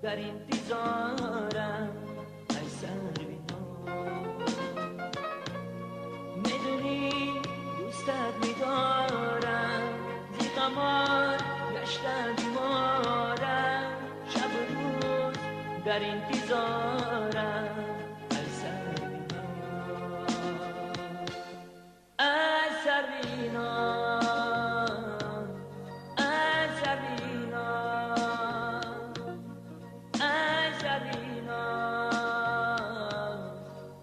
در انتظارم ای سرویناز. میدونی دوستت میدارم، زی غمات گشتم بیمارم، شب و روز در انتظارم ای سرویناز. ای سرویناز، ای سرویناز، ای سرویناز،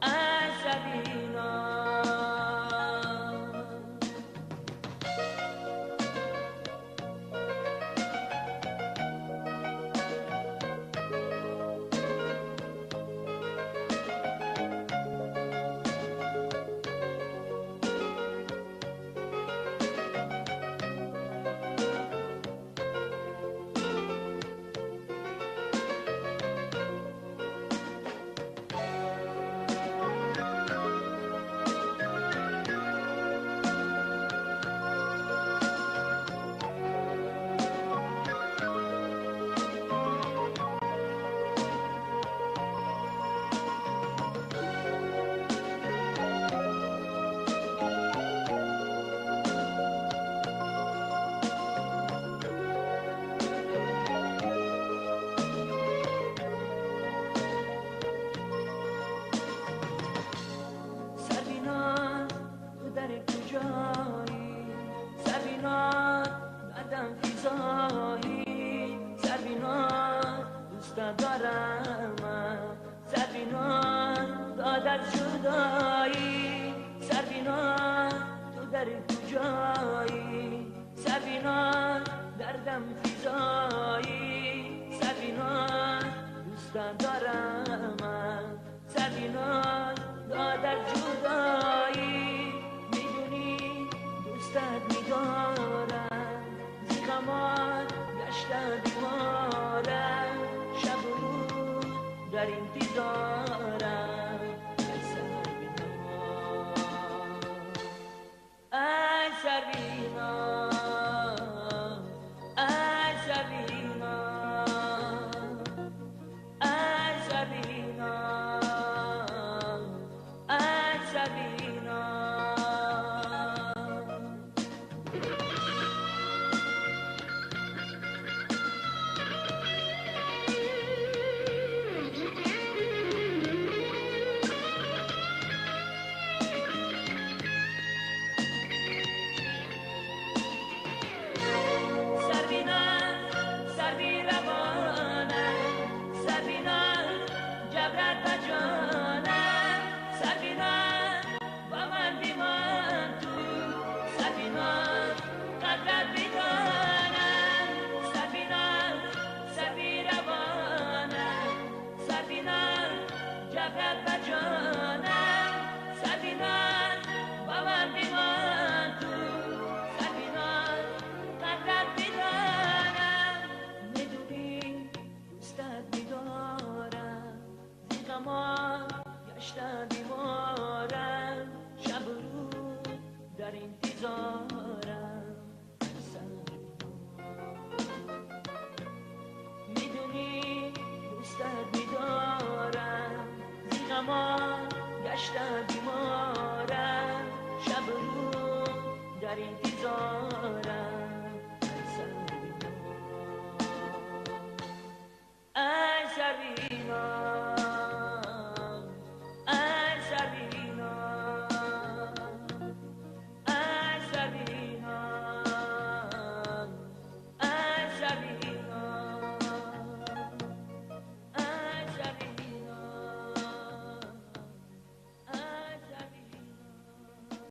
ای سرویناز. سرویناز تو در کجایی؟ سرویناز دردم فضایی، سرویناز دوست دارم من، سرویناز داد از جدایی. سرویناز تو در کجایی؟ سرویناز دردم فضایی، سرویناز دوست دارم من، سرویناز داد از جدایی. میدونی دوستت میدارم، زی غمات گشتم بیمارم، شب و روز در انتظارم ای سرویناز. ای سرویناز، ای سرویناز، ای سرویناز، ای سرویناز. سرویناز سروی روانم، سرویناز جبرت به جانم، سرویناز با من بیمان تو، سرویناز قدرت بدانم. سرویناز سروی روانم، سرویناز جبرت به جانم، سرویناز با من بیمان تو، سرویناز قدرت بدانم. میدونی دوستت میدارم، زی غمات گشتم بیمارم، شب و روز در انتظارم ای سرویناز. میدونی دوستت میدارم، زی غمات گشتم بیمارم، شب و روز در انتظارم ای سرویناز. ای سرویناز.